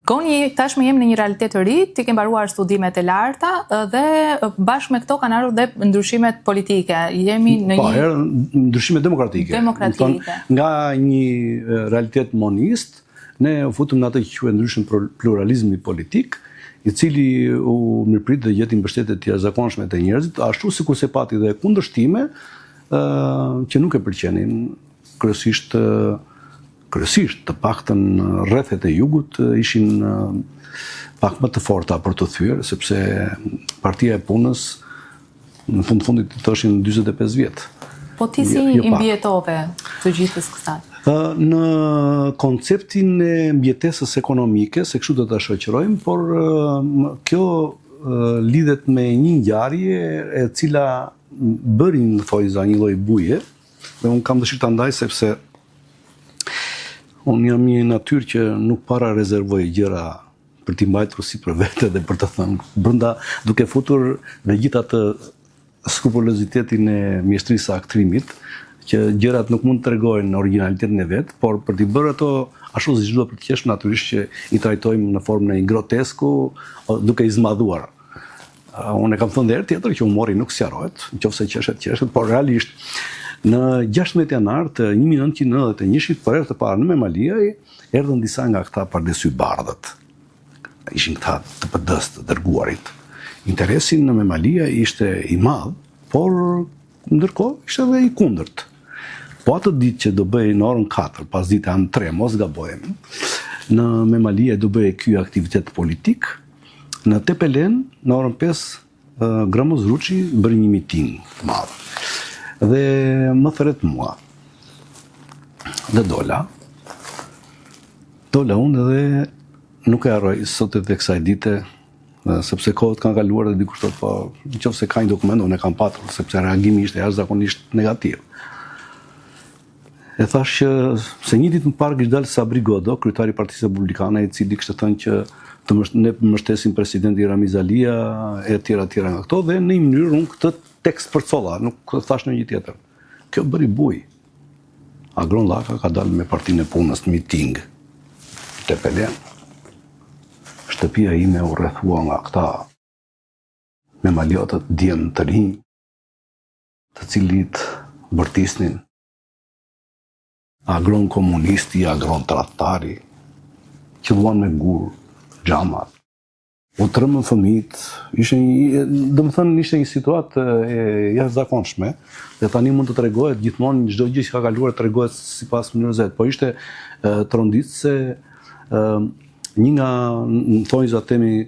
Goni, tashmë jemi në një realitet të ri, ti ke mbaruar studimet e larta dhe bashkë me këto kanë ardhur dhe ndryshimet politike. Jemi në po, një Po, ndryshime demokratike. Demokratike. Thonë, nga një realitet monist, ne u futëm në atë që quhet ndryshim pluralizmi politik, i cili u mirëprit dhe gjeti mbështetje të jashtëzakonshme te njerëzit, ashtu sikurse pati dhe kundërshtime që nuk e pëlqenin kryesisht Kryesisht, të paktën rrethet e jugut ishin pak më të forta për t'u thyer, sepse Partia e Punës në fund të fundit i thoshin 45 vjet. Po ti si jo, jo i mbijetove të gjithës kësaj? Në konceptin e mbijetesës ekonomike, se kështu do ta shoqërojmë, por kjo lidhet me një ngjarje e cila bëri në thonjëza një lloj buje, dhe unë kam dëshirë ta ndaj sepse unë jam një natyrë që nuk para rezervoj gjëra për t'i mbajtur si për vete dhe për të thënë brenda duke futur me gjithë atë skrupulozitetin e mjeshtrisë së aktrimit, që gjërat nuk mund të tregojnë origjinalitetin e vet, por për t'i bërë ato ashtu siç duhet për të qeshur, natyrisht që i trajtojmë në formën e një grotesku, duke i zmadhuar. Unë e kam thënë dhe herë tjetër që humori nuk sqarohet, në qoftë se qeshet, qeshet, por realisht në 16 janar të 1991-shit, për herë të parë në Memaliaj, erdhën disa nga këta pardesybardhët. Ishin këta të PD-së të dërguarit. Interesi në Memaliaj ishte i madh, por ndërkohë ishte edhe i kundërt. Po atë ditë që do bëhej në orën 4, pasdite anë 3, mos gabojmë, në Memaliaj do bëhej ky aktivitet politik, Në Tepelenë, në orën 5, Gramoz Ruçi bëri një miting të madh. Dhe më thërret mua. Dhe dola. Dola unë dhe nuk e harroj sot edhe kësaj dite, sepse kohët kanë kaluar dhe dikush thotë po, në qoftë se ka një dokument, unë e kam patur, sepse reagimi ishte jashtëzakonisht negativ. E thashë që se një ditë më parë kishte dalë Sabri Godo, kryetari i Partisë Republikane, i cili kishte thënë që të mësht, ne mbështesim presidentin Ramiz Alia e tjera tjera nga këto dhe në një mënyrë unë këtë tekst përcolla, nuk thashë ndonjë tjetër. Kjo bëri bujë. Agron Llaka ka dalë me Partinë e Punës në miting. Tepelenë. Shtëpia ime u rrethua nga këta memaliotët djem të rinj, të cilët bërtisnin Agron komunisti, Agron tradhtari, qëlluan me gurë, xhamat. U trembën fëmijët, ishte një, domethënë ishte një situatë e jashtëzakonshme dhe tani mund të tregohet gjithmonë çdo gjë që ka kaluar tregohet sipas mënyrës vet, po ishte tronditëse një nga në thonjëza themi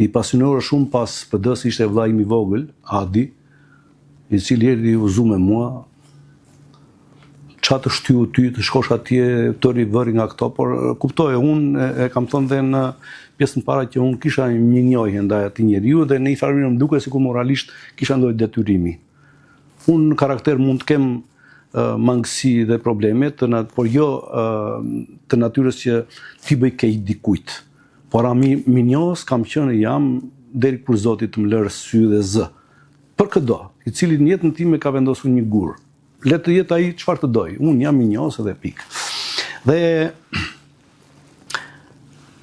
i pasionuar shumë pas PD-së ishte vëllai im i vogël, Adi, i cili erdhi u zu me mua, ça të shtyu ty të shkosh atje tëri vëri nga këto, por kuptoje, unë e, e kam thënë dhe në pjesën e parë që unë kisha një njohje ndaj atij njeriu dhe në një farë mënyrë më dukej sikur moralisht kisha ndonjë detyrimi. Unë në karakter mund të kem mangësi dhe probleme, të nat, por jo të natyrës që t'i bëj keq dikujt. Por a mi, mirënjohës kam qenë jam deri kur Zoti të më lërë sy dhe zë. Për këdo, i cili në jetën time ka vendosur një gur. Le të jetë ai çfarë të dojë. Unë jam mirënjohës edhe pikë. Dhe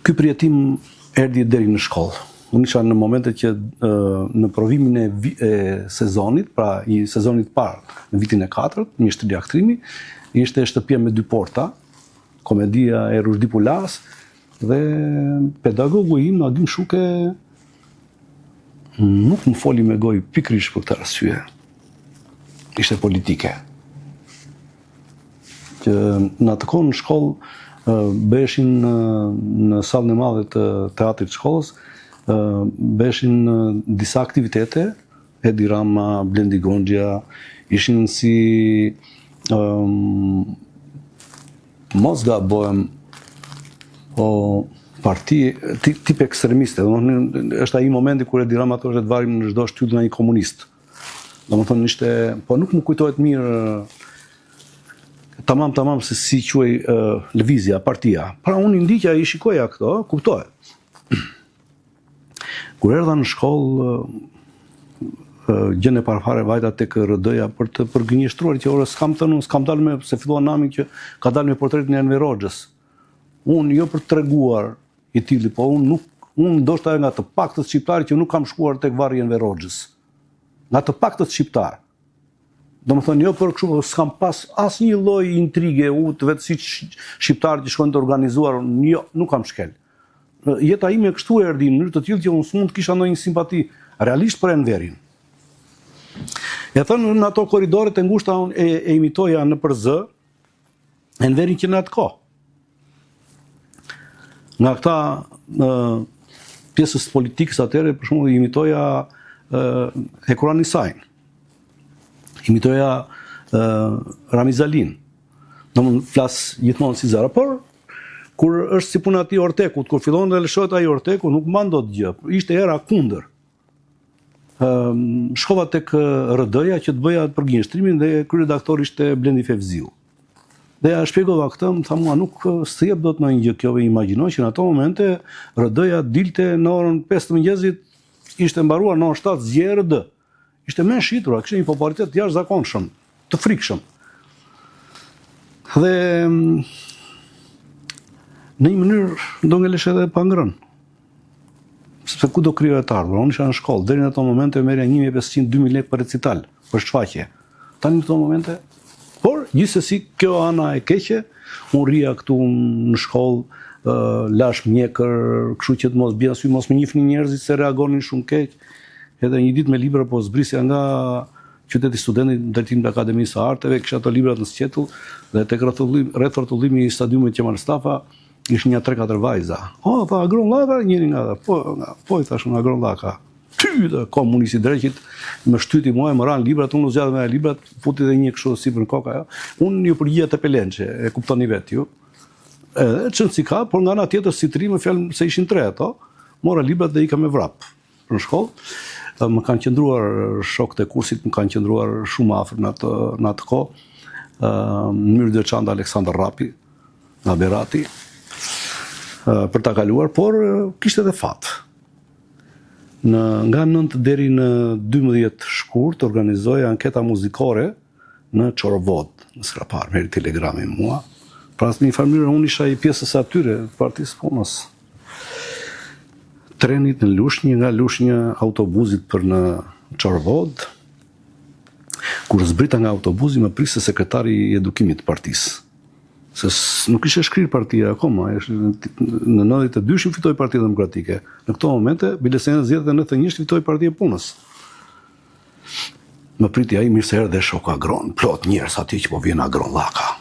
ky përjetim erdhi deri në shkollë. Unë isha në momentet që në provimin e, e sezonit, pra i sezonit të parë, në vitin e katërt, mjeshtëri aktrimi, ishte shtëpia me dy porta, komedia e Ruzhdi Pulas dhe pedagogu im Agim Shuke Nuk më foli me gojë pikërisht për këtë arsye. Ishte politike. Që në atë kohë në shkollë bëheshin në, në sallën e madhe të teatrit të shkollës, bëheshin disa aktivitete, Edi Rama, Blendi Gonxhja, ishin si um, Mos gabohem, po parti tip ekstremiste, domethënë është ai momenti kur Edi Rama thoshte të varim në çdo shtyllë nga një komunist. Domethënë ishte, po nuk më kujtohet mirë tamam tamam se si quhej lëvizja, partia. Pra unë i ndiqja, i shikoja këto, kuptohet. Kur erdha në shkollë, gjënë e parë fare vajta tek RD-ja për të përgënjeshtruar që ore s'kam thënë unë s'kam dalë me se filluan namin që ka dalë me portretin e Enver Hoxhës. Unë jo për të treguar i tilli, po unë nuk, unë ndoshta nga të paktët shqiptarë që nuk kam shkuar tek varri i Enver Hoxhës. Nga të paktët shqiptarë. Domethënë, jo për kështu, po s'kam pas asnjë lloj intrige, u të vetë siç shqiptarët që shkojnë të organizuar, jo, nuk kam shkel. Jeta ime kështu erdhi në mënyrë të tillë që unë s'mund të kisha ndonjë simpati realisht për Enverin. E thënë në ato korridoret e ngushta unë e, e imitoja nëpër zë Enverin që në atë kohë. Nga këta në pjesës politikës atëherë, për shembull, imitoja Hekuran Isain. Imitoja Ramiz Alinë. Domethënë flas gjithmonë si zëra, por kur është si puna e atij ortekut, kur fillon dhe lëshohet ai orteku, nuk mban dot gjë. Ishte era kundër. Ëm shkova tek RD-ja që të bëja përgënjeshtrimin dhe kryeredaktor ishte Blendi Fevziu. Dhe ja shpjegova këtë, më tha mua nuk s'të jep dot ndonjë gjë kjo, imagjino që në ato momente RD-ja dilte në orën 5 të mëngjesit, ishte mbaruar në orën 7 zgje RD. Ishte më e shitura, kishte një popularitet të jashtëzakonshëm, të frikshëm. Dhe mm, në një mënyrë do ngelesh edhe pa ngrënë. Sepse ku do krijoja të ardhura? Unë isha në shkollë, deri në ato momente merrja 1500-2000 lekë për recital, për shfaqje. Tani në këto momente, por gjithsesi kjo ana e keqe, unë rrija këtu në shkollë, lash mjekër, kështu që të mos bie sy, mos më njihnin njerëzit se reagonin shumë keq. Edhe një ditë me libra po zbrisja nga qyteti i studentit në drejtim të Akademisë së Arteve, kisha ato librat në sqetull dhe tek rrethrrotullimi i stadiumit Qemal Stafa ishin nja 3-4 vajza. O, tha Agron Llaka, njëri nga ata. Po, nga, po i thashë unë Agron Llaka. Ty, tha, komunisti i dreqit, më shtyti mua, më ranë librat, unë u zgjata me librat, futi dhe një kështu sipër në kokë ajo. Unë iu përgjigja tepelençe, e kuptoni vetë ju. Edhe çon si ka, por nga ana tjetër si tri me fjalë se ishin tre ato, mora librat dhe ika me vrap. në shkollë. Më kanë qëndruar shokët e kursit, më kanë qëndruar shumë afër në atë në atë kohë. Në mënyrë të veçantë Aleksandër Rrapi nga Berati për ta kaluar, por kishte edhe fat. Në nga 9 deri në 12 shkurt organizoja anketa muzikore në Çorovodë, në Skrapar, më erdhi telegrami mua. Pra në një farë mënyrë unë isha i pjesës së atyre, partisë së punës. Trenit në Lushnjë, nga Lushnja autobuzit për në Çorovodë. Kur zbrita nga autobuzi, më priste sekretari i edukimit të partisë. Se nuk ishte shkrirë partia akoma, është në 92-shin fitoi Partia Demokratike. Në këto momente, bile se në zgjedhjet e 91 fitoi Partia e Punës. Më priti ai mirë se erdhe shok Agron, plot njerëz atje që po vjen Agron Llaka.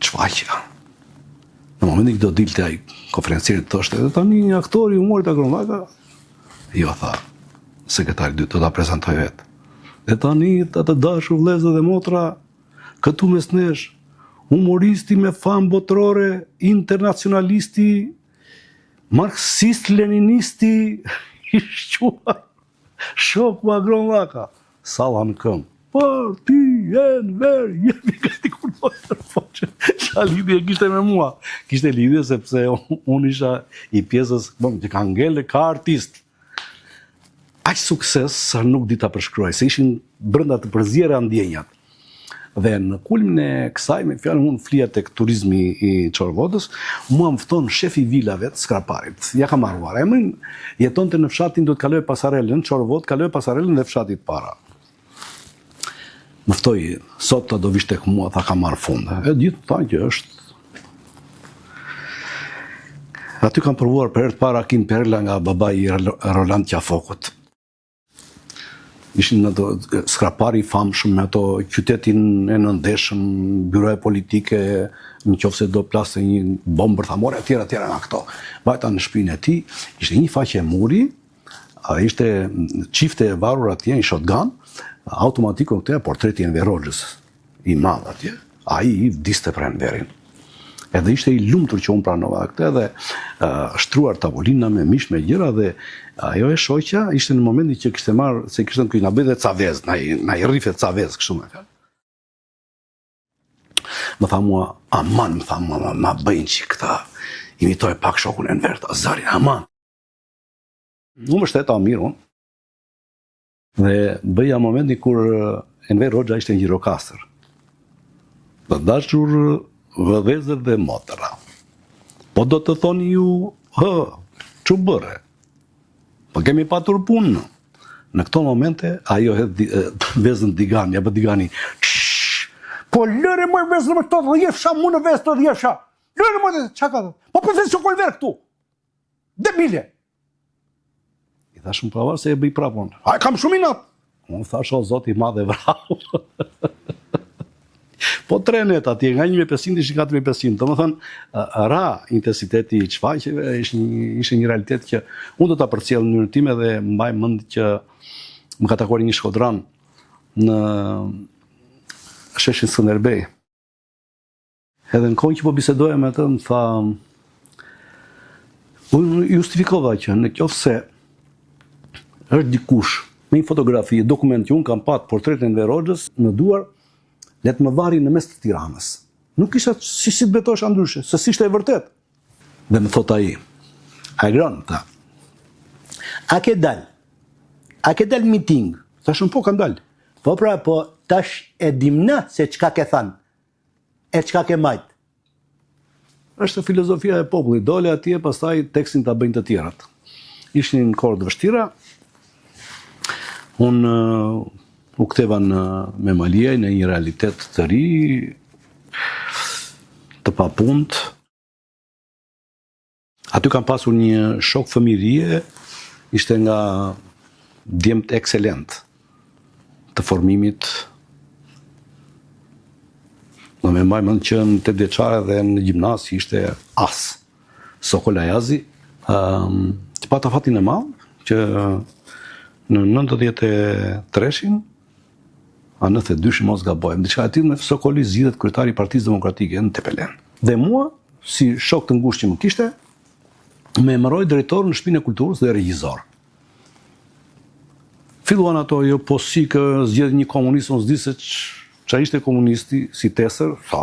Çfaqja. Në momentin që do dilte ai konferencieri të thoshte, edhe tani një aktor i humorit Agron Llaka, jo tha, sekretari dytë, do ta prezantoj vetë. Dhe tani, të të dashur vëllezër dhe motra, këtu mes nesh, humoristi me famë botërore, internacionalisti Marksist leninisti i shquar shoku Agron Llaka salla në këmbë për ty Enver jepi gati kur po të foqe ça lidhje kishte me mua kishte lidhje sepse unë isha i pjesës bon, që ka ngele ka artist Aq sukses sa nuk di ta përshkruaj, se ishin brenda të përziera ndjenjat. Dhe në kulmin e kësaj, me fjalë unë flija tek turizmi i Çorovodës, mua më fton shefi i vilave të Skraparit. Ia kam harruar emrin, jetonte në fshatin duhet kaloje pasarelën, Çorovodë, kaloje pasarelën dhe fshati para. Më ftoi, sot tha do vish tek mua, tha ka marrë fund. E gjithë thanë që është Aty kam provuar për herë të parë rakinë Perla nga babai i Roland Qafokut. Ishin në ato Skrapari i famshëm me ato qytetin e nëndheshëm, byroja politike, në qoftë se do plaste një bombë bërthamore, etj, etj, nga këto. Vajta në shpinë e tij, ishte një faqe muri, A ishte çifte e varur atje, një shotgun, automatik këtë portreti i Enver Hoxhës, i madh atje, ai i vdiste për Enverin. Edhe ishte i lumtur që unë pranova këtë dhe uh, shtruar tavolina me mish me gjëra dhe ajo e shoqja ishte në momentin që kishte marrë se kishte thënë na bëj dhe ca vezë, na i na i rrife ca vezë kështu me fjalë. Më tha mua, aman, më tha mua, ma, ma bëjnë që këta, imitoj pak shokun Enver, ta zërin, aman. U mbështeta mirë unë. Dhe bëja momentin kur Enver Hoxha ishte në Gjirokastër. Të dashur vëllezër dhe motra. Po do të thoni ju, hë, ç'u bëre? Po kemi patur punë. Në këto momente, ajo hedh vezën digani, apo digani, Po lëre moj vezën më të dhjefsha, mu në vezë të dhjefsha. Lëre moj, ça ka dhe? Po për vezë që kojë këtu. Debile. I thashë unë prava se e bëj prapë unë. Ai kam shumë inat. Unë thashë o zot i madh e vrau. po tre net atje nga 1500 ishin 4500. Domethënë ra intensiteti i shfaqjeve, ishte një ishte një realitet që unë do ta përcjell në mënyrën time dhe mbaj mend që më ka takuar një shkodran në sheshin Skënderbej. Edhe në kohën që po bisedoja me atë, më tha, unë justifikova që në qoftë se është dikush me një fotografi, dokument që unë kam pat portretin e Enver Hoxhës në duar, le të më vari në mes të Tiranës. Nuk kisha si si të betohesha ndryshe, se s'ishte e vërtetë. Dhe më thotë ai, Agron, tha, a ke dal? A ke dal miting? Thashë unë po kam dal. Po pra, po tash e dim na se çka ke thanë. E çka ke majt? Është filozofia e popullit, dole atje, pastaj tekstin ta bëjnë të tjerat. Ishin kohë të vështira. Unë u ktheva në Memaliaj në një realitet të ri, të papunë. Aty kam pasur një shok fëmijërie, ishte nga djemtë ekselent të formimit. Në me mbaj mend që në tetëvjeçare dhe në gjimnaz ishte as Sokol Ajazi, um, që pata fatin e madh që në 93-shin a 92-shin mos gaboj, diçka e tillë me Sokoli zgjidhet kryetari i Partisë Demokratike në Tepelenë. Dhe mua, si shok të ngushtë që më kishte, më emëroi drejtor në Shtëpinë e Kulturës dhe regjizor. Filluan ato jo po si kë zgjedh një komunist, unë s'di se ça ishte komunisti si tesër, tha.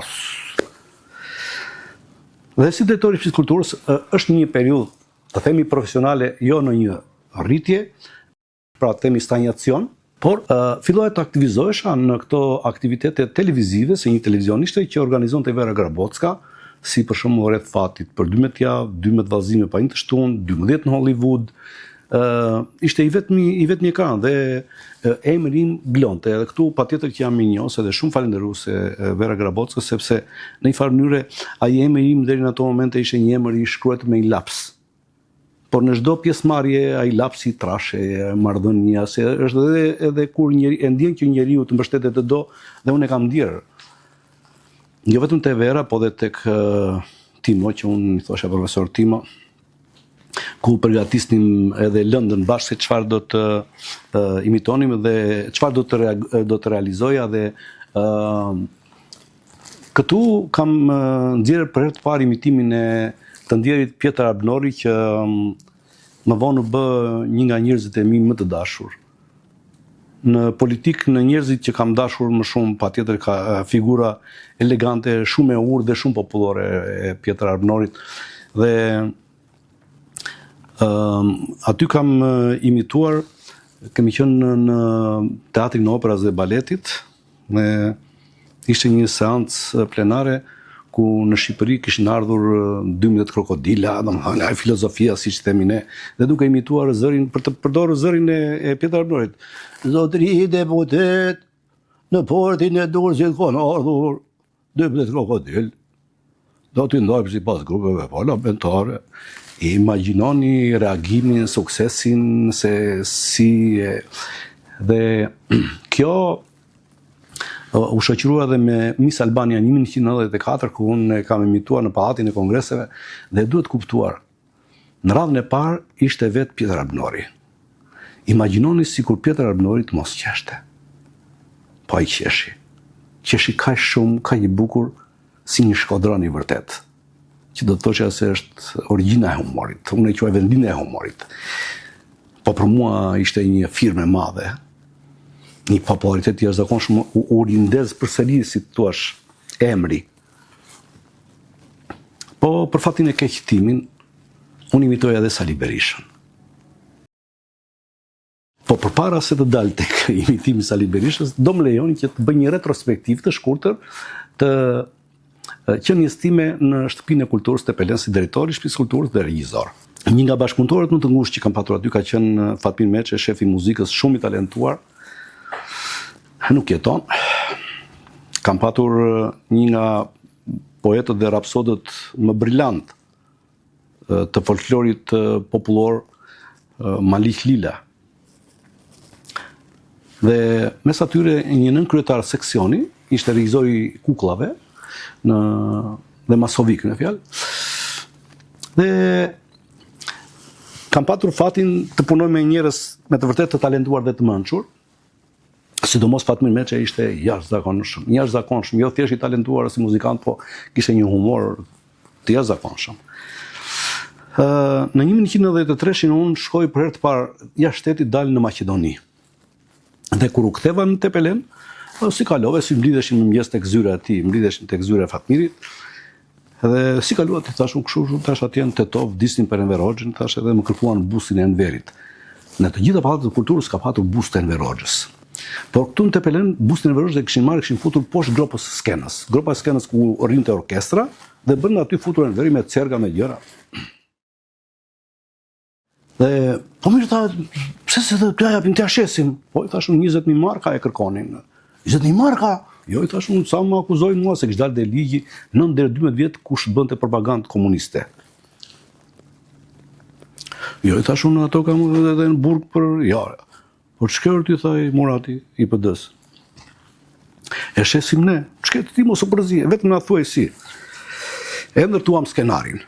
Dhe si drejtor i Shtëpisë së Kulturës është një periudhë, të themi profesionale, jo në një rritje, pra të themi stanjacion, por uh, filloja të aktivizohesha në këto aktivitete televizive, se një televizion ishte që organizonte Vera Grabocka, si për shembull rreth fatit për 12 javë, 12 vallëzime pa një të shtunë, 12 në Hollywood, uh, ishte i vetmi i vetmi ekran dhe uh, emri im gëlonte. Edhe këtu patjetër që jam mirënjohës edhe shumë falënderuese Vera Grabockës sepse në një farë mënyre ai emri im deri në ato momente ishte një emër i shkruar me një laps. Por në çdo pjesëmarrje ai lapsi trashej, marrëdhënia, se është edhe edhe kur njeri e ndjen që njeriu të mbështet e të do dhe unë e kam ndjerë. Jo vetëm te Vera, po dhe tek Timo, që unë i thosha profesor Timo, ku përgatisnim edhe lëndën bashkë se çfarë do të uh, imitonim dhe çfarë do të do të realizoja dhe uh, Këtu kam nxjerrë për herë të parë imitimin e të ndjerit Pjetër Arbnori që më vonë u bë një nga njerëzit e mi më të dashur. Në politikë, në njerëzit që kam dashur më shumë, patjetër ka figura elegante, shumë e urtë dhe shumë popullore e Pjetër Arbnorit. Dhe uh, aty kam imituar, kemi qenë në, në Teatrin e Operas dhe Baletit, Me ishte një seancë plenare ku në Shqipëri kishin ardhur 12 krokodila, domethënë ai filozofia siç themi ne, dhe duke imituar zërin për të përdorur zërin e, e Pjetër Arbnorit. Zotëri deputet, në portin e Durrësit kanë ardhur 12 krokodil. Do t'i ndajmë sipas grupeve parlamentare. Imagjinoni reagimin, suksesin, se si dhe kjo u shoqërua edhe me Miss Albania 1994 ku unë e kam imituar në Pallatin e Kongreseve dhe duhet kuptuar. Në radhën e parë ishte vetë Pjetër Arbnori. Imagjinoni sikur Pjetër Arbnori të mos qeshte. Po ai qeshi. Qeshi kaq shumë, kaq bukur, si një shkodran i vërtetë, që do të thosha se është origjina e humorit, unë e quaj vendlindja e humorit. Po për mua ishte një firmë e madhe, një popularitet i jashtëzakonshëm u, u rindez përsëri si të thuash emri. Po për fatin e keq timin, unë imitoja edhe Sali Berishën. Po përpara se të dal tek imitimi i Sali Berishës, do më lejoni që të bëj një retrospektivë të shkurtër të qenies time në Shtëpinë e Kulturës Tepelenë si drejtor i Shtëpisë së Kulturës dhe regjizor. Një nga bashkëpunëtorët më të ngushtë që kam patur aty ka qenë Fatmir Meçe, shefi i muzikës, shumë i talentuar. Nuk jeton. Kam patur një nga poetët dhe rapsodët më brilant të folklorit popullor Maliq Lila. Dhe mes atyre një nënkryetar seksioni, ishte regjizori i kukullave në dhe masovik në fjalë. Dhe kam patur fatin të punoj me njerëz me të vërtetë të talentuar dhe të mençur. Sidomos Fatmir Meçe ishte jashtëzakonshëm, jashtëzakonshëm, jo thjesht i talentuar si muzikant, po kishte një humor të jashtëzakonshëm. Ë në 1993-shin unë shkoj për herë të parë jashtë shtetit dal në Maqedoni. Dhe kur u ktheva në Tepelenë, si kalove, si mblidheshin në mëngjes tek zyra e tij, mblidheshin tek zyra e Fatmirit. Dhe si kalova ti thash unë kështu, kështu thash atje në Tetovë vdisnin për Enver Hoxhën, thash edhe më kërkuan bustin e Enverit. Në të gjitha pallatet e kulturës ka patur bust të Enver Hoxhës. Por këtu në Tepelenë bustin e Enver Hoxhës e kishin marrë, kishin futur poshtë gropës së skenës. Gropa e skenës ku rrinte orkestra dhe brenda aty futur Enveri me cerga me gjëra. Dhe, po mirë tha, pse se dhe t'ja japim, t'ja shesim? Po i thash unë 20.000 marka e kërkonin. 20.000 marka? Jo, i thash unë, sa më akuzojnë mua se kishte dalë dhe ligji 9 deri 12 vjet kush bënte propagandë komuniste. Jo, i thash unë, ato kam edhe në burg për... Jo, Po ç'ke ti tha ai Murati i PD-së. E shesim ne, ç'ke ti mos u përzi, vetëm na thuaj si. E ndërtuam skenarin.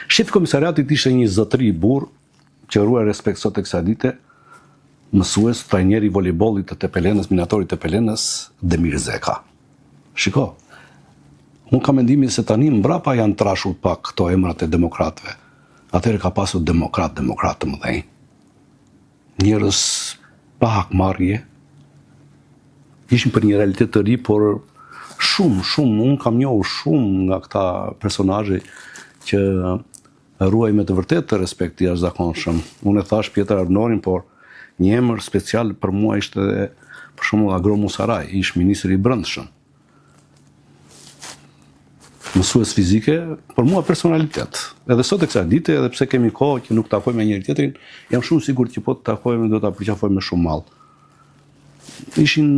Shefi i komisariatit ishte një zotëri burrë që ruaj respekt sot e kësaj dite, mësues, trajner i volejbollit të Tepelenës, Minatorit të Tepelenës, Demir Zeka. Shiko, unë kam mendimin se tani mbrapa janë trashur pak këto emrat e demokratëve. Atëherë ka pasur demokratë, demokratë të mëdhenj. Njerëz pa hakmarrje. Ishin për një realitet të ri, por shumë, shumë, unë kam njohur shumë nga këta personazhe që ruaj me të vërtetë të respekt të jashtëzakonshëm. Unë e thash Pjetër Arbnorin, por një emër special për mua ishte edhe për shembull Agron Musaraj, ish ministri i Brendshëm. Mësues fizike, për mua personalitet. Edhe sot e kësaj dite, edhe pse kemi kohë që nuk takojmë me njëri-tjetrin, jam shumë sigurt që po të takojmë do ta përqafojmë me shumë mall. Ishin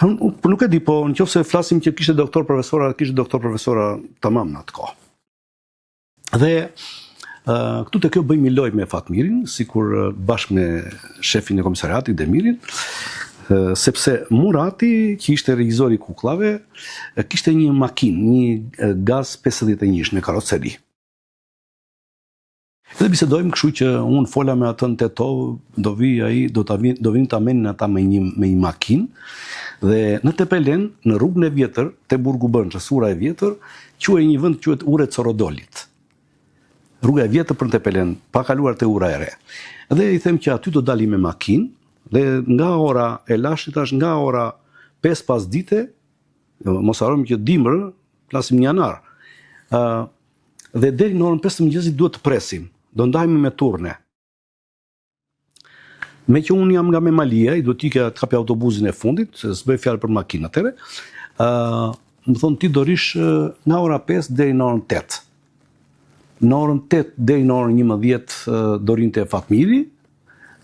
Unë po nuk e di, po në qoftë se flasim që kishte doktor profesora, kishte doktor profesora tamam në atë kohë. Dhe këtu te kjo bëjmë një lojë me Fatmirin, sikur bashkë me shefin e komisariatit Demirin, sepse Murati, që ishte regjizori i kukullave, kishte një makinë, një Gaz 51 me karoceri. Dhe bisedojmë kështu që unë fola me atë në Tetovë, do vi ai, do ta vi, do vinin ta merrnin ata me një me një makinë dhe në Tepelenë, në rrugën e vjetër, te Burgu Bënçës, ura e vjetër, quhej një vend quhet Ura e Corodolit. Rruga e vjetër për në Tepelenë, pa kaluar te ura e re. Dhe i them që aty do dalim me makinë dhe nga ora e lashë tash nga ora 5 pas dite, mos harrojmë që dimër, flasim në janar. Ë dhe deri në orën 5 të mëngjesit duhet të presim. Do ndahemi me turne. Meqë unë jam nga Memaliaj, do të ikja të kapja autobusin e fundit, se s'bëhej fjalë për makinë atëherë. Ë, më thonë ti do rish nga ora 5 deri në orën 8. Në orën 8 deri në orën 11 do rinte Fatmiri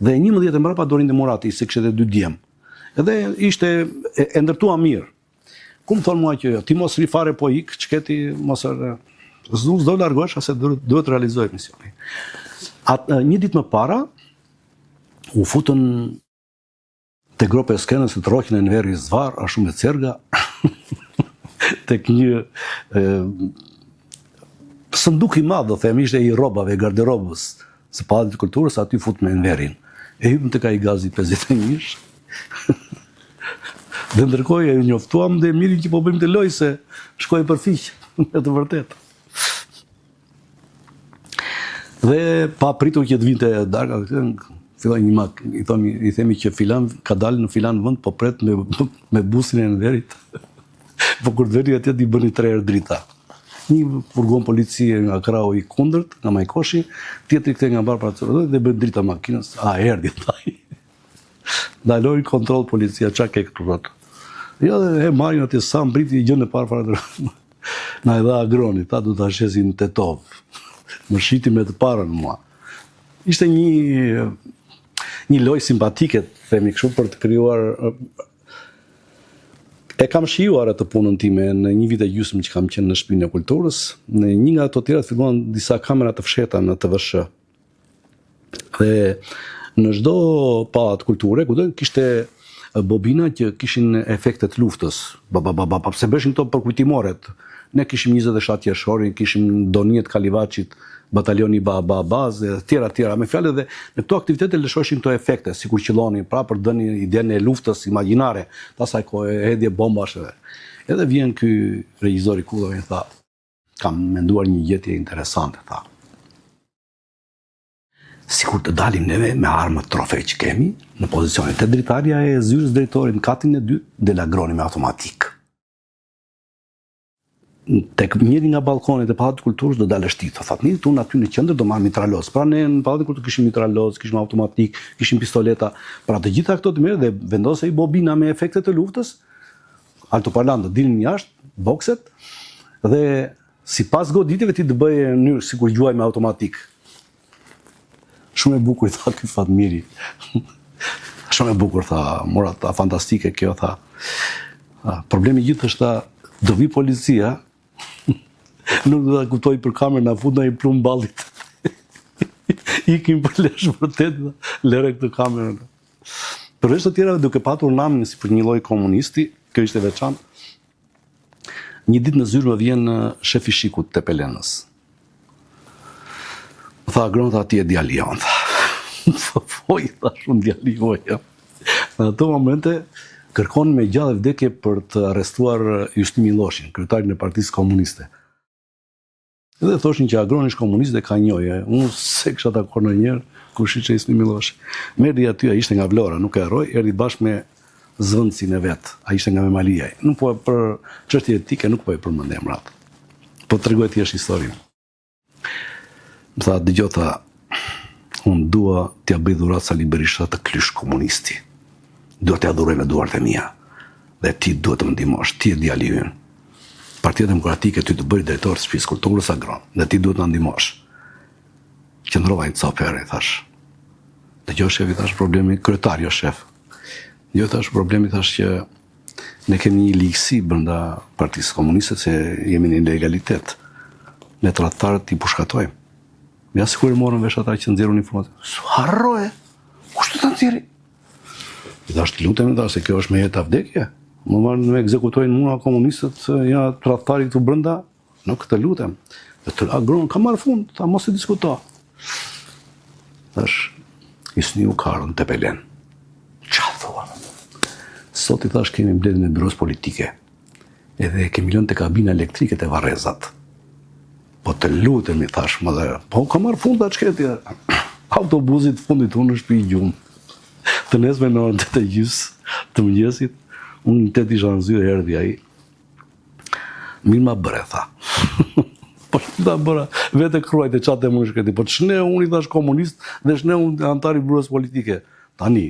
dhe 11 e mbrapa do rinte Murati, se kishte edhe dy djem. Edhe ishte e, e ndërtua mirë. Ku më thonë mua që jo, ti mos ri fare po ik, ç'ke ti mos e s'do s'do largohesh se duhet duhet të realizoj misioni. At, një ditë më para u futën te gropa e skenës e tërhoqën Enverin zvarr ashtu me cerga tek një e, sënduk i madh, do them, ishte i rrobave, garderobës së Pallatit të Kulturës, aty futën Enverin. E hypën tek ai gazi 51-sh. Dhe ndërkohë e njoftuam Demirin që po bëjmë këtë lojë se shkoi për fiq, në të vërtetë. Dhe pa pritur që të vinte darka, filloi një mak, i thomi, i themi që filan ka dalë në filan vend, po pret me me bustin e Enverit. Po kur të veri atje t'i bëni tre herë drita. Një furgon policie nga krahu i kundërt, nga Majkoshi, tjetri këtej nga mbrapa dhe bën drita makinës, a erdhi thaj. Ndaloi kontroll policia, ça ke këtu thotë. Jo, dhe e marrin atje sa mbriti gjënë e parë fare. Na e dha Agroni, tha do ta shesin në Tetovë. Më shiti me të parën mua. Ishte një një lojë simpatike, themi kështu, për të krijuar E kam shijuar atë punën time në një vit e gjysmë që kam qenë në Shtëpinë e Kulturës. Në një nga ato tjerat filluan disa kamera të fshehta në TVSH. Dhe në çdo pallat kulture, kudo kishte bobina që kishin efekte të luftës. Ba ba ba ba, ba pse bëshin këto përkujtimoret. Ne kishim 27 qershorin, kishim Donijet e Kalivaçit, batalioni ba ba ba dhe tjera tjera me fjalë dhe në këto aktivitete lëshoshin këto efekte, sikur qëllonin, pra për të dhënë idenë e luftës imagjinare të asaj kohe, hedhje bombash edhe. Edhe vjen ky regjizori kullave i tha, kam menduar një gjetje interesante, tha. Sikur të dalim neve me armët trofe që kemi, në pozicionin te dritarja e zyrës drejtorit në katin e dytë, del Agroni me automatik. Tek njëri nga ballkonet e Pallatit të Kulturës do dalësh ti, thotë Fatmiri, unë aty në qendër do marr mitraloz. Pra ne në Pallatin e Kulturës kishim mitraloz, kishim automatik, kishim pistoleta. Pra të gjitha këto të merr dhe vendosej bobina me efekte të luftës, altoparlantët dilnin jashtë, bokset dhe sipas goditjeve ti të bëje në mënyrë sikur gjuaj me automatik. Shumë e bukur tha ky Fatmiri. Shumë e bukur tha, Murat, tha fantastike kjo tha. Problemi gjithë është tha, do vi policia, nuk do ta kuptoj për kamerë, na fut ndonjë plumb ballit. Ikim për lesh vërtet, lëre këtë kamerën. Përveç të tjerave duke patur namin si për një lloj komunisti, kjo ishte veçantë. Një ditë në zyrë më vjen shefi i SHIK-ut të Tepelenës. Më tha Agron, tha ti je djali jonë, tha. Më po i thash unë djali juaj jam. Në ato momente kërkonin me gjallë vdekje për të arrestuar Hysni Milloshin, kryetarin e Partisë Komuniste. Dhe thoshin që Agroni është komunist dhe ka njohje. Unë s'e kisha takuar ndonjëherë kush ishte Hysni Milloshi. Më erdhi aty, ai ishte nga Vlora, nuk e harroj, erdhi bashkë me zëvendësin e vet, ai ishte nga Memaliaj. Nuk po për çështje etike nuk po e përmend emrat. Po tregoj thjesht historinë. Më tha, dëgjo tha, unë dua t'ia bëj dhuratë Sali Berishës atë këlysh komunisti. Dua t'ia dhuroj me duart e mia. Dhe ti duhet të më ndihmosh, ti je djali ynë. Partia Demokratike ty të bëri drejtor të Shtëpisë Kulturës Agron dhe ti duhet të na ndihmosh. Qëndrova një copë herë i thash. Dëgjo shef i thash problemi kryetar jo shef. Jo thash problemi thash që ne kemi një ligësi brenda Partisë Komuniste se jemi në ilegalitet. Ne tradhtarët i pushkatojmë. Ja sikur e morën vesh ata që nxjerrin informacion. Harroje. Kush do ta nxjerrë? I thash të lutem, tha, se kjo është me jetë a vdekje. Më marrin më ekzekutojnë mua komunistët, ja tradhtari këtu brenda, nuk të lutem. Dhe të Agron, ka marrë fund, tha mos e diskuto. Thash, Hysniu ka ardhur në Tepelenë. Ça thua? Sot i thash kemi mbledhjen e byrosë politike. Edhe e kemi lënë te kabina elektrike te varrezat. Po të lutem i thash më dhe, po ka marrë fund atë shkreti. Autobusit të fundit unë në shtëpi gjumë. Të nesërmen në orën 8 e gjys të mëngjesit, unë në 8 isha në zyrë erdhi ai. Mirë ma bëre, tha. po ta bëra, vetë e kruajte ça të më shkreti, po ç'ne unë i thash komunist dhe ç'ne unë anëtar i byrosë politike. Tani,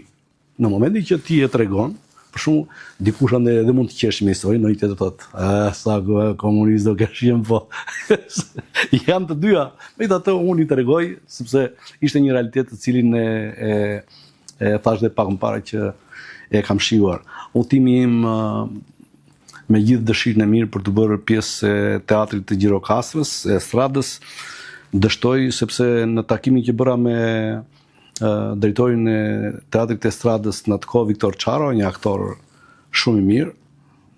Në momentin që ti e tregon, për shembull, dikush andej edhe mund të qeshë me historinë, ndonjë tjetër thotë, "Ah, sa komunist do kesh qenë po." Janë të dyja. Megjithatë unë i tregoj sepse ishte një realitet të cilin e e e thashë dhe pak më para që e kam shijuar. Udhëtimi im me gjithë dëshirën e mirë për t'u bërë pjesë e teatrit të Gjirokastrës, e Estradës, dështoi sepse në takimin që bëra me drejtorin e Teatrit të Estradës në atë kohë Viktor Çaro, një aktor shumë i mirë,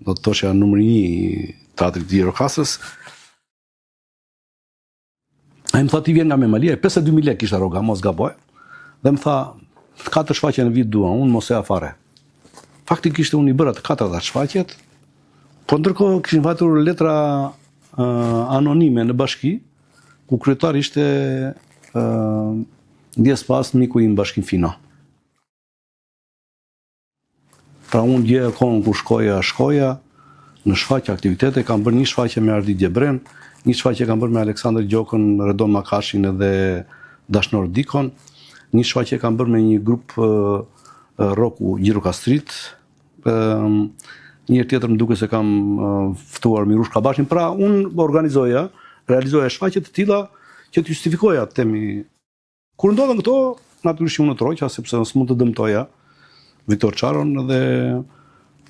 do të thosha numri 1 i Teatrit të Gjirokastrës. Ai më tha ti vjen nga Memaliaj, 52000 lekë ishte rroga, mos gaboj. Dhe më tha, katër shfaqje në vit dua, unë mos eja fare. Faktikisht unë i bëra të katërta shfaqjet, por ndërkohë kishin vajtur letra uh, anonime në bashki, ku kryetar ishte uh, ndjesë pastë miku im Bashkim Fino. Pra unë gjeja kohën ku shkoja, shkoja, në shfaqje aktivitete, kam bërë një shfaqje me Ardit Gjebrenë, një shfaqje kam bërë me Aleksandër Gjokën, Redon Makashin edhe Dashnor Dikon, një shfaqje kam bërë me një grup roku Gjirokastrit. Një herë tjetër më duket se kam ftuar Mirush Kabashin. Pra unë organizoja, realizoja shfaqje të tilla që të justifikoja, të themi, Kur ndodhën këto, natyrisht që unë u tërhoqa sepse unë s'mund të dëmtoja Viktor Çaron dhe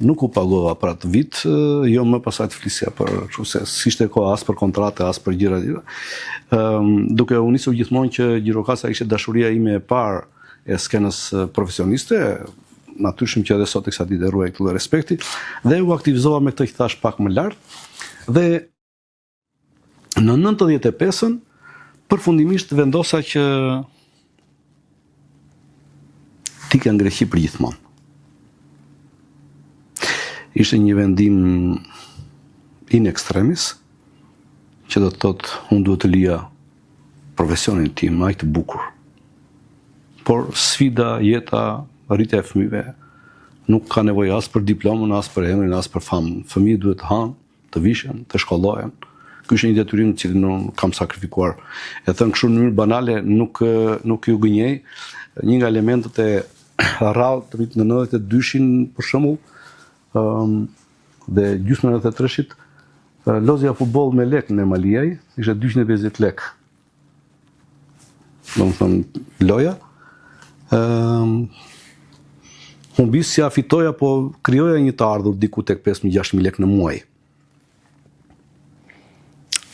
nuk u pagova për atë vit, jo më pastaj të flisja për kështu se s'ishte koha as për kontrate, as për gjëra të tjera. Ëm duke u nisur gjithmonë që Gjirokastra ishte dashuria ime e parë e skenës profesioniste, natyrshëm që edhe sot e kësaj dite ruaj këtë lloj respekti dhe u aktivizova me këtë që thashë pak më lart dhe Në 95-ën, përfundimisht vendosa që të ikja në Greqi për gjithmonë. Ishte një vendim in extremis, që do të thotë unë duhet të lija profesionin tim aq të bukur. Por sfida, jeta, rritja e fëmijëve nuk ka nevojë as për diplomën, as për emrin, as për famën. Fëmijët duhet të hanë, të vishen, të shkollohen. Ky është një detyrim të cilin unë kam sakrifikuar. E thënë kështu në mënyrë banale, nuk nuk ju gënjej. Një nga elementët e rrallë të vitit në 92-shin për shembull, ëm dhe gjysmën e 93-shit, lozja futboll me lek në Memaliaj, ishte 250 lek. Domethënë, loja. Ëm humbisja, fitoja, po krijoja një të ardhur diku tek 5.000-6.000 lekë në muaj.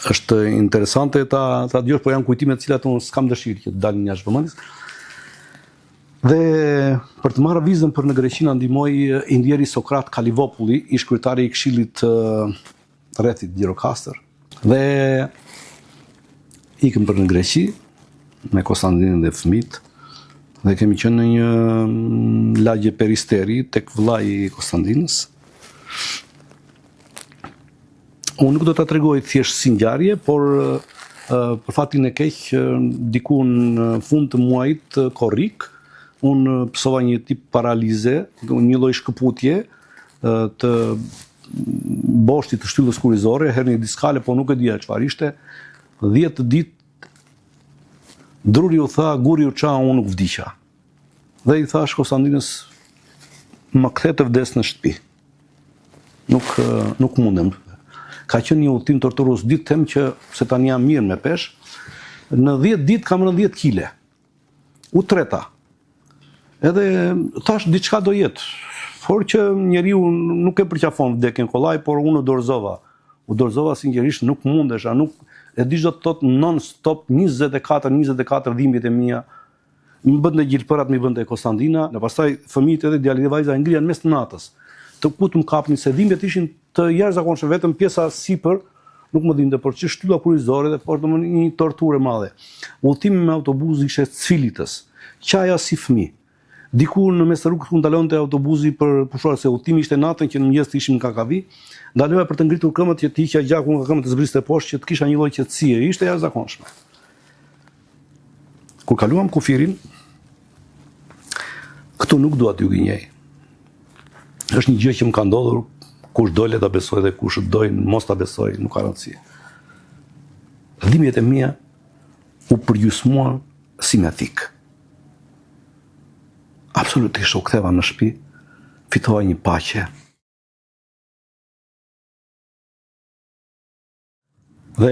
Është interesante ta ta dëgjosh, po janë kujtime të cilat unë s'kam dëshirë që të dalin jashtë vëmendjes. Dhe për të marrë vizën për në Greqi na ndihmoi i ndjeri Sokrat Kalivopulli, ish kryetari i Këshillit të rrethit Gjirokastër. Dhe ikëm për në Greqi me Kostandinën dhe fëmijët dhe kemi qenë në një mm, lagje Peristeri tek vëllai i Kostandinës. Unë nuk do ta tregoj thjesht si ngjarje, por për fatin e keq diku në fund të muajit korrik, unë pësova një tip paralize, një lloj shkëputje të boshtit të shtyllës kurrizore, hernie diskale, po nuk e dija çfarë ishte. 10 ditë druri u tha, guri u ça, unë nuk vdiqa. Dhe i thashë Kostandinës, më kthe të vdes në shtëpi. Nuk nuk mundem. Ka qenë një udhëtim torturues, di të them që se tani jam mirë me peshë. Në 10 ditë kam rënë 10 kile. U treta. Edhe thashë diçka do jetë. Por që njeriu nuk e përqafon vdekjen kollaj, por unë u dorëzova. U dorëzova sinqerisht nuk mundesha, nuk e di ç'do të thotë non stop 24 24 dhimbjet e mia. Më bënte gjilpërat, m'i bënte Kostandina, dhe pastaj fëmijët edhe djali dhe vajza e ngrija në mes të natës. Të ku të më kapnin se dhimbjet ishin të jashtëzakonshme, vetëm pjesa sipër nuk më dhimbte, por që shtylla kurrizore dhe por domethënë një torturë e madhe. Udhëtimi me autobus ishte sfilitës. Qaja si fëmijë. Diku në mes të rrugës ku ndalonte autobusi për pushuar se udhëtimi ishte natën që në mëngjes të ishim në Kakavi, ndaloja për të ngritur këmbët që të hiqja gjakun nga këmbët të zbriste poshtë që të kisha një lloj qetësie, ishte e jashtëzakonshme. Kur kaluam kufirin, këtu nuk dua t'ju gënjej. Është një gjë që më ka ndodhur, kush do le ta besojë dhe kush do mos ta besojë, nuk ka rëndësi. Dhimbjet e mia u përgjysmuan si me thikë. Absolutisht u ktheva në shtëpi, fitova një paqe. Dhe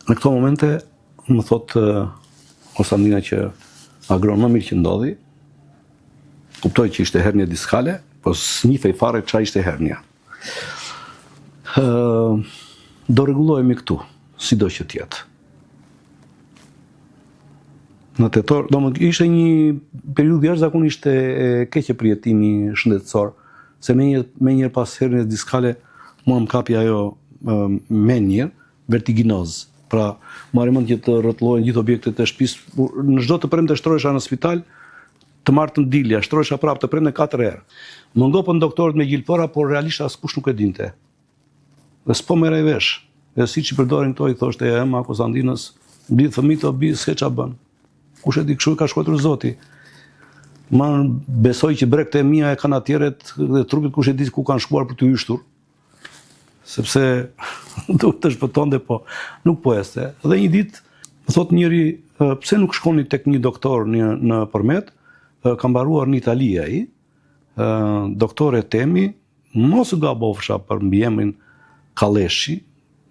në këto momente më thotë Kostandina që Agron më mirë që ndodhi, kuptoj që ishte hernia diskale, po s'njihej fare ça ishte hernia. Ë do rregullohemi këtu, sido që të jetë. Në tetor, domethënë ishte një periudhë jashtëzakonisht e keqe përjetimi shëndetësor, se menjëherë menjëherë pas hernies diskale mua më kapi ajo menjëherë vertiginoz. Pra, marr mend që të rrotullohen gjithë objektet e shtëpisë, në çdo të premte shtrohesha në spital, të martën dilja, shtrohesha prapë të premte katër herë. Më ngopën doktorët me gjilpëra, por realisht askush nuk e dinte. Dhe s'po merrej vesh. Dhe siç i përdorin këto, i thoshte e ëma Kostandinës, mblidh fëmijët o bijë, s'ke ça bën. Kush e di kështu e ka shkruar Zoti. Ma besoj që brekët e mia e kanatieret dhe trupit kush e di ku kanë shkuar për të yshtur. Sepse duhet të shpëtonte, po nuk po ecte. Dhe një ditë më thotë njëri, pse nuk shkoni tek një doktor në në Përmet? Ka mbaruar në Itali ai. Doktor Etemi. Mos gabofsha për mbiemrin Kalleshi,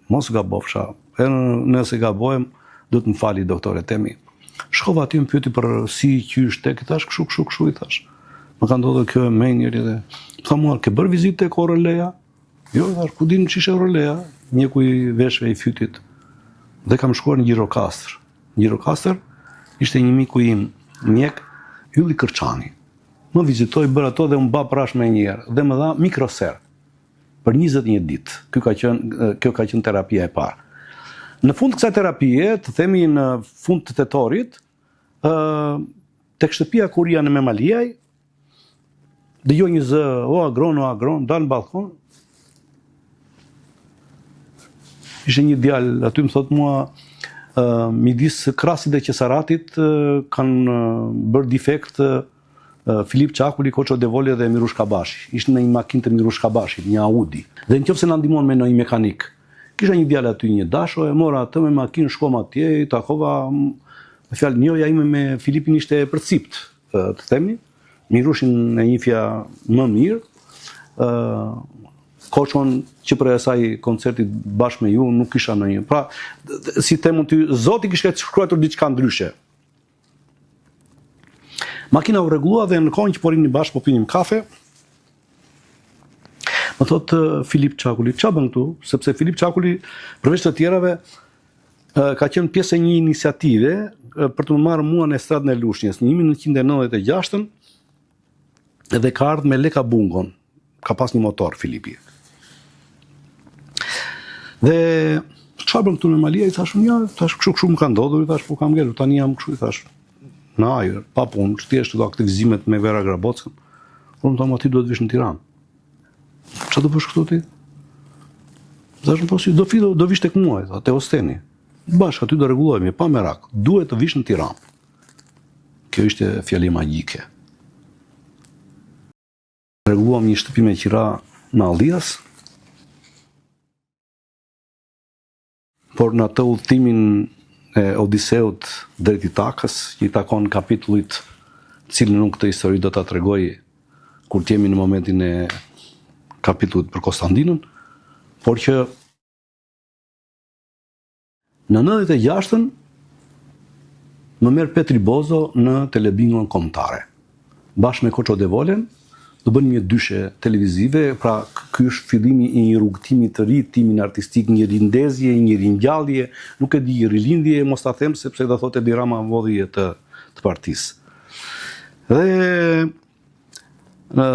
mos gabofsha, e nëse gabohem, duhet më fali doktor Etemi. Shkova aty më pyeti për si, qysh, tek, i thash kshu, kshu, kshu, i thash. Më ka ndodhur kjo e menjëri dhe më tha mua, ke bërë vizitë tek ORL-ja? Jo, i thash, ku di unë ç'ishte ORL-ja, mjeku i veshëve i fytit. Dhe kam shkuar në Gjirokastër. Në Gjirokastër ishte një miku im, mjek Ylli Kërçani. Më vizitoi, bëra ato dhe unë ba prash menjëherë dhe më dha mikroser për 21 ditë. Ky ka qenë kjo ka qenë terapia e parë. Në fund të kësaj terapie, të themi në fund të tetorit, ë tek shtëpia ku rrija në Memaliaj, dëgjoj një zë, o Agron, o Agron, dal në ballkon. Ishte një djalë aty më thot mua, uh, midis Krasit dhe Qesaratit uh, kanë bërë defekt uh, Filip Çakuli, Koço Devole dhe Mirush Kabashi. Ishte në një makinë të Mirush Kabashit, një Audi. Dhe në qoftë se na ndihmon me ndonjë mekanik. Kisha një djalë aty, një dasho, e mora atë me makinë, shkova atje, i takova, me fjalë njohja ime me Filipin ishte e përciptë, të themi. Mirushin e njihja më mirë. ë Koçon që prej asaj koncertit bashkë me ju nuk kisha ndonjë. Pra, si them unë ty, Zoti kishte shkruar diçka ndryshe. Makina u rregullua dhe në kohën që po rrinim bashkë po pinim kafe, më thotë Filip Çakuli, ça bën këtu? Sepse Filip Çakuli përveç të tjerave ka qenë pjesë e një iniciative për të më marrë mua në estradën e Lushnjës në 1996-ën dhe ka ardhur me Leka Bungon. Ka pas një motor Filipi. Dhe çfarë bën këtu në Memaliaj, i thashë unë, ja, thash kështu kështu më ka ndodhur, i thash po kam ngelur, tani jam kështu, i thash në ajër, pa punë, thjesht këto aktivizimet me Vera Grabockën. Por më tha, ti duhet vish në Tiranë. Çfarë do bësh këtu ti? Thashë po si do fi do vish tek mua, tha, te Osteni. Bashkë aty do rregullohemi, pa merak. Duhet të vish në Tiranë. Kjo ishte fjali magjike. Rregulluam një shtëpi me qira në Allias. Por në atë udhëtimin e Odiseut drejt Itakës, që i takon kapitullit të cilin unë këtë histori do ta tregoj kur të jemi në momentin e kapitullit për Kostandinën, por që në 96-ën më merr Petri Bozo në Telebingon Kombëtare. Bashkë me Koço Devolen, do bënim një dyshe televizive, pra ky është fillimi i një rrugëtimi të ri timin artistik, një rindezje, një ringjallje, nuk e di, rilindje, mos ta them sepse do thotë Edi Rama vodhi të të partisë. Dhe në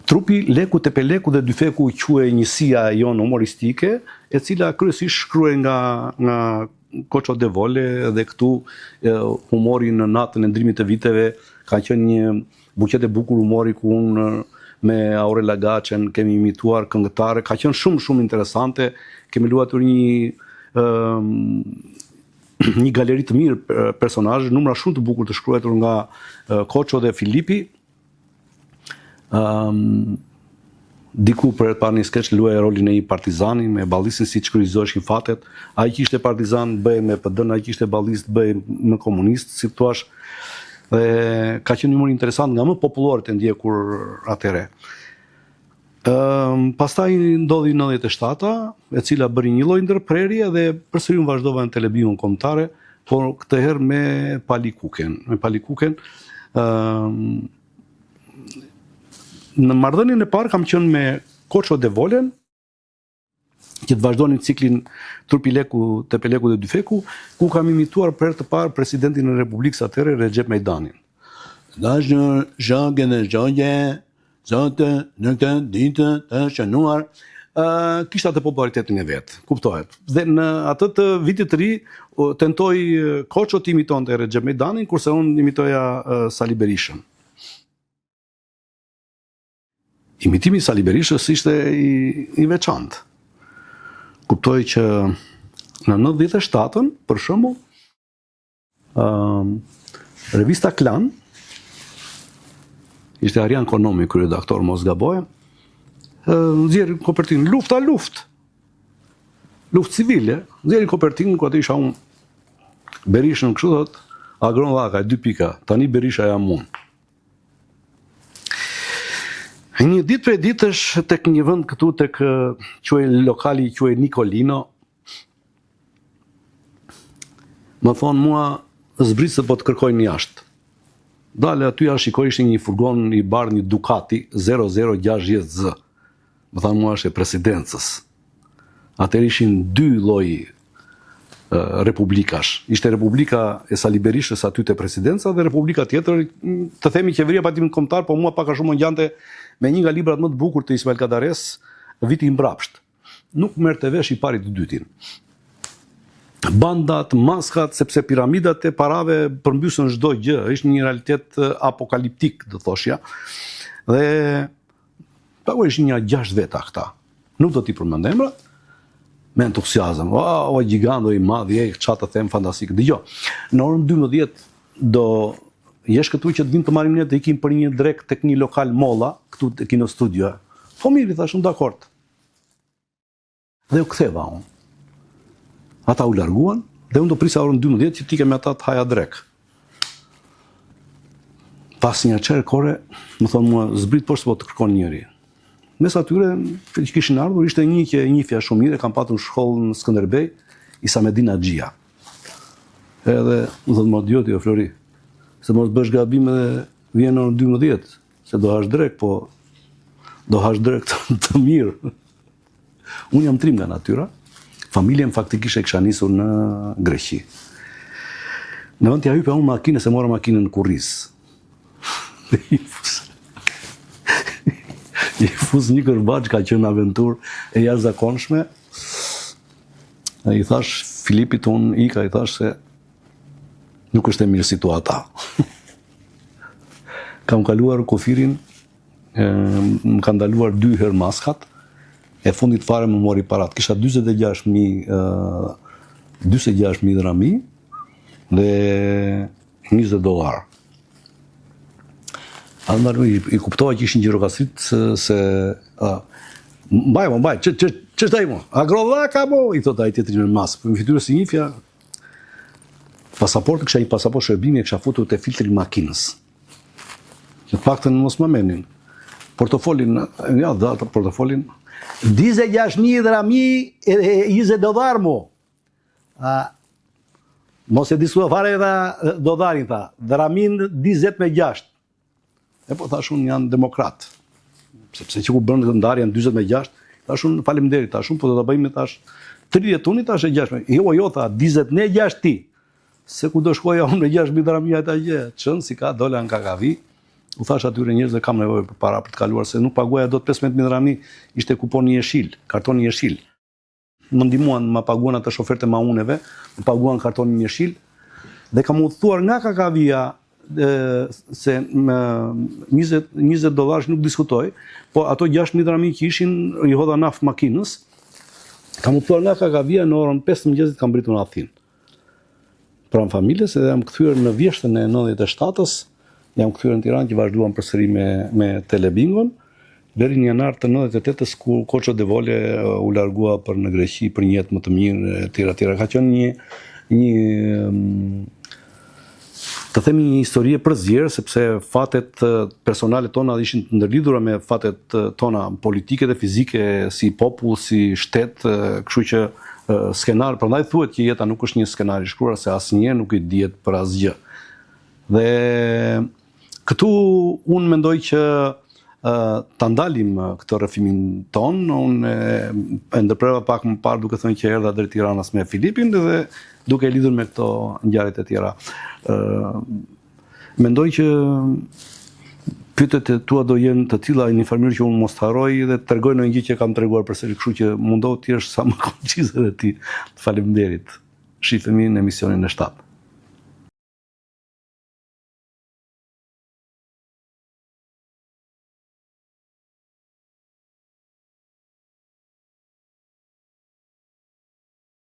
trupi Leku Tepeleku dhe Dyfeku quhej njësia jonë humoristike, e cila kryesisht shkruhej nga nga Koço Devole dhe këtu humori në natën e ndrimit të viteve ka qenë një buqetë e bukur humori ku unë me Aurela Gaçen kemi imituar këngëtare, ka qenë shumë shumë interesante, kemi luajtur një një galeri të mirë personazhesh, numra shumë të bukur të shkruar nga Koço dhe Filipi. Ëm um, diku për herë të parë në skeç luaja rolin e një partizani me ballistin siç kryqëzoheshin fatet. Ai që ishte partizan bëhej me PD-n, ai që ishte ballist bëhej me komunist, si thua. Dhe ka qenë një humor interesant nga më popullorët e ndjekur atëherë. Ëm pastaj ndodhi 97-a, e cila bëri një lloj ndërprerje dhe përsëri unë vazhdova në Telebingon Kombëtare, por këtë herë me Pali Kuken, me Pali Kuken, ëm në marrëdhënien e parë kam qenë me Koço Devolen, që të vazhdonim ciklin Trupi Leku, Tepeleku dhe Dyfeku, ku kam imituar për herë të parë presidentin e Republikës atëherë Rexhep Mejdanin. Dashur shokë dhe shoqe, sot në këtë ditë të shënuar, uh, kishte atë popularitetin e vet, kuptohet. Dhe në atë të vitit të ri tentoi Koço të imitonte Rexhep Mejdanin, kurse unë imitoja uh, Sali Berishën. Imitimi i Sali Berishës ishte i, i veçantë. Kuptoj që në 97-ën, për shembull, ëm revista Klan ishte Arjan Konomi kryeredaktor, mos gabohem, nxjerr kopertinë lufta luftë. Luftë civile, nxjerr kopertinë ku aty isha unë Berishën kështu thot, Agron Llakaj, dy pika, tani Berisha jam unë. Një ditë prej ditësh tek një vend këtu tek quhej lokali quhej Nikolino. Më thonë mua zbrit se po të kërkojnë jashtë. Dal aty ja shikoj ishte një furgon i bardhë një Ducati 0060 Z. Më thanë mua është e presidencës. Atëherë ishin dy lloj republikash. Ishte Republika e Sali Berishës aty te presidenca dhe Republika tjetër, të themi qeveria e pajtimit kombëtar, po mua pak a shumë më ngjante me një nga librat më të bukur të Ismail Kadaresë, Viti i mbrapsht. Nuk merrte vesh i pari të dytin. Bandat, maskat, sepse piramidat e parave përmbysën çdo gjë, ishte një realitet apokaliptik, do thoshja. Dhe Pa po ishin nja 6 veta këta. Nuk do t'i përmend emrat. Me entuziazëm. O, o gjigando i madh, je ça të them fantastik. Dëgjo. Në orën 12 do jesh këtu që të vim të marrim ne të ikim për një drekë tek një lokal Molla, këtu te Kino Studio. Po mirë, i thashë unë dakord. Dhe u ktheva unë. Ata u larguan dhe unë do prisja orën 12 që të ikja me ata të haja drekë. Pas një çerek ore, më thonë mua, zbrit poshtë se po të kërkon njëri. Mes atyre që kishin ardhur ishte një që e njihja shumë mirë, e kam patur në shkollë në Skënderbej, Isamedin Haxhia. Edhe më thotë mua dëgjo ti o Flori, se mos bësh gabim edhe vjen në orën 12, se do hash drekë, po do hash drekë të, të mirë. Unë jam trim nga natyra, familjen faktikisht e kisha nisur në Greqi. Në vend t'ia hypja unë makinës, e mora makinën në kurriz. Dhe i fus. I fus një kërbaç, ka qenë aventurë e jashtëzakonshme. Dhe i thash Filipit unë ika, i thash se nuk është e mirë situata. Kam kaluar kufirin më kanë ndaluar dy herë maskat, e fundit fare më mori parat. Kisha 46.000 46.000 drami dhe 20 dollar. Andaj i, i kuptova që ishin gjirokastrit se, se a, mbaj, mo, mbaj, që, që, që është ai mo? Agrodhaka mo, i thotë ai tjetri me maskë. Për fytyrë s'i njihja, pasaportën kisha një pasaportë shërbimi e kisha futur te filtri i makinës. Që të paktën mos më merrnin. Portofolin, ja, dha atë portofolin. 26.000 drami e 20 dollar mo. A, mos e diskuto fare edhe dollarin, tha. Dramin 20 me 6. E po thash unë janë demokrat. Sepse që ku bënë këtë ndarje janë 40 me 6, thash unë faleminderit, thash unë, po do ta bëjmë thash 30 unë thash e 6 me. Jo, jo, tha, 20 me 6 ti. Se ku do shkoja unë me 6.000 drami ata gjë, çën si ka dola në Kakavi, u thash atyre njerëzve kam nevojë për para për të kaluar se nuk paguaja dot 15.000 drami, ishte kuponi jeshil, kartoni jeshil. Më ndihmuan, më paguan ata shoferët e mauneve, më paguan kartonin jeshil dhe kam udhëtuar nga Kakavia se me 20 20 dollarësh nuk diskutoj, po ato 6000 drami që ishin i hodha naftë makinës. Kam udhëtuar nga Kakavia në orën 5 të mëngjesit kam mbërritur në Athinë. pranë familjes dhe jam kthyer në vjeshtën e 97-ës, jam kthyer në Tiranë që vazhduam përsëri me me Telebingon deri në janar të 98-ës ku Koço Devole u largua për në Greqi për një jetë më të mirë etj etj. Ka qenë një një mm, të themi një histori e përzier sepse fatet personale tona ishin të ndërlidhura me fatet tona politike dhe fizike si popull, si shtet, kështu që skenar, prandaj thuhet që jeta nuk është një skenar i shkruar se asnjëherë nuk i dihet për asgjë. Dhe këtu unë mendoj që ta ndalim këtë rrëfimin tonë, unë e ndërpreva pak më parë duke thënë që erdha drejt Tiranës me Filipin dhe duke e lidhur me këto ngjarjet e tjera. Mendoj që pyetjet e tua do jenë të tilla në një farë mënyrë që unë mos të harroj dhe të tregoj ndonjë gjë që kam treguar përsëri, kështu që mundohu të jesh sa më koncize edhe ti. Faleminderit. Shifemi në emisionin e 7.